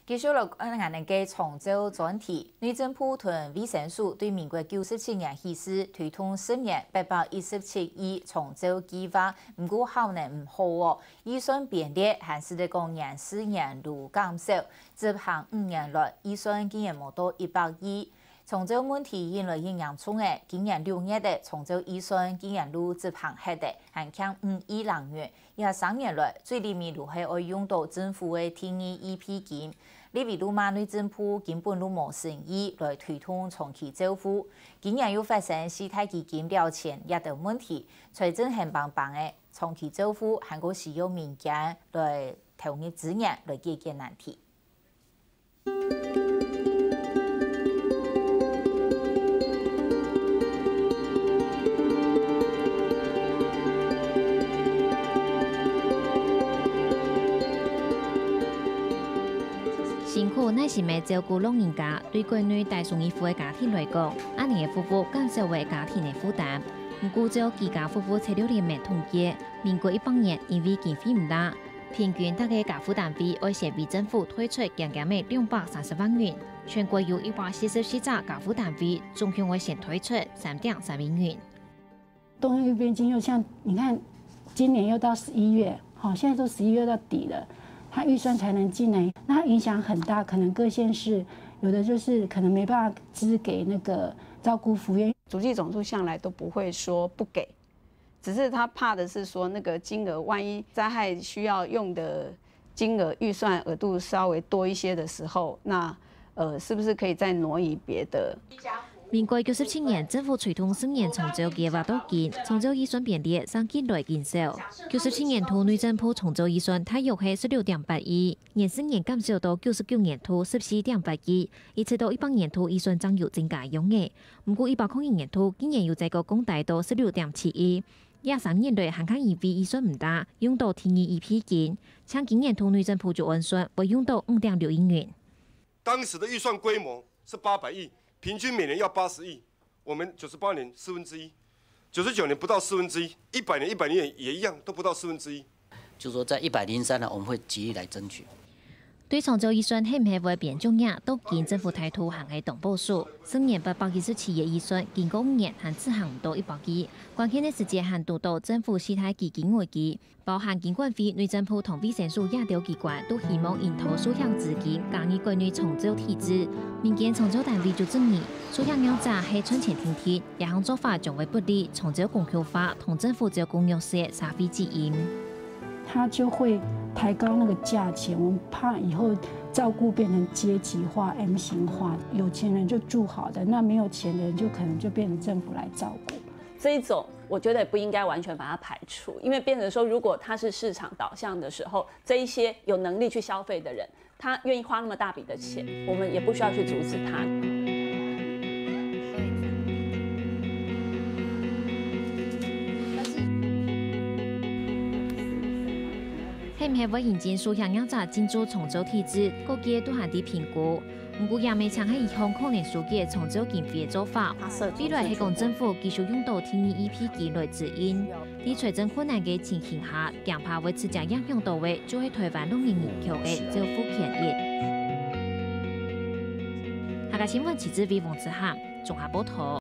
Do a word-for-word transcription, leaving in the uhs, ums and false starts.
繼續來看𠊎等个長照專題。內政部同衛生署對民國九十七年起始推動十年八百一十七億長照計畫，毋過效能毋好哦。預算編列還係得講年時年如減少，執行五年來預算竟然無到一百億。長照問題引來已嚴重了，今年六月个長照預算竟然都執行忒了，還欠五億零元。 這三年來，最裡尾就係愛用到政府个第二E P金。立委都罵內政部根本都無誠意來推動長期照護。今年又發生四大基金了錢這兜問題，財政黑梆梆个，長期照護還過需要民間來投入資源來解決難題。 辛苦耐心个照顧老人家，對國內大眾照護个家庭來講，恁呢个服務減少了家庭个負擔。毋過照居家服務策略聯盟統計，民國一百年因為經費毋罅， 平均逐個加護單位愛先為政府退出驚驚个兩百三十萬元，全國有一百四十四隻加護單位，總共愛先退出三點三億元。動用預備金又像你看，今年又到十一月，好，現在都十一月到底了，它預算才能進來，那它影響很大，可能各縣市有的就是可能沒辦法支給那個照顧服務。主計總處向來都不會說不給， 只是他怕的是說那個金額，萬一災害需要用的金額預算額度稍微多一些的時候，那呃是不是可以再挪移別的？民國九十七年，政府推動十年長照計畫到今，長照預算編列正緊來緊少。九十七年度內政部長照預算大約係十六點八億，年時年減少到九十九年度十四點八億，一直到一百年度預算正有增加樣仔。 毋過一百空一年度，竟然又再過降低到十六點七億。這三年來還較因為預算毋罅，用到第二E P金，像今年度內政部就按算會用到五點六億元。當時的預算規模是八百億，平均每年要八十億，我們九十八年四分之一，九十九年不到四分之一，一百年、一百零年也一樣，都不到四分之一。就說在一百零三呢，我們會極力來爭取。 對長照預算係毋係會變少額，到今政府態度還係當保守。十年八百一十七億預算，經過五年還執行毋到一百億，關鍵个時節還堵到政府四大基金危機，包含金管會、內政部同衛生署這兜機關都希望引導所有資金加入國內長照體制。民間長照單位就質疑，所有業者係賺錢定定，這項做法將會不利長照公共化同政府照顧弱勢社會責任。 他就會抬高那個價錢，我們怕以後照顧變成階級化、M型化，有錢人就住好的，那沒有錢的人就可能就變成政府來照顧。這一種我覺得不應該完全把它排除，因為變成說，如果它是市場導向的時候，這一些有能力去消費的人，他願意花那麼大筆的錢，我們也不需要去阻止他。 係毋係會引進所有業者進駐長照體制，各界都還在評估。毋過這乜淨係一項可能疏解長照經費个做法。未來係講政府繼續用到第二E P金來支應，在財政困難个情形下，驚怕會直接影響到个就係臺灣老人人口个照護權益。客家新聞，徐志偉、黃子涵綜合報導。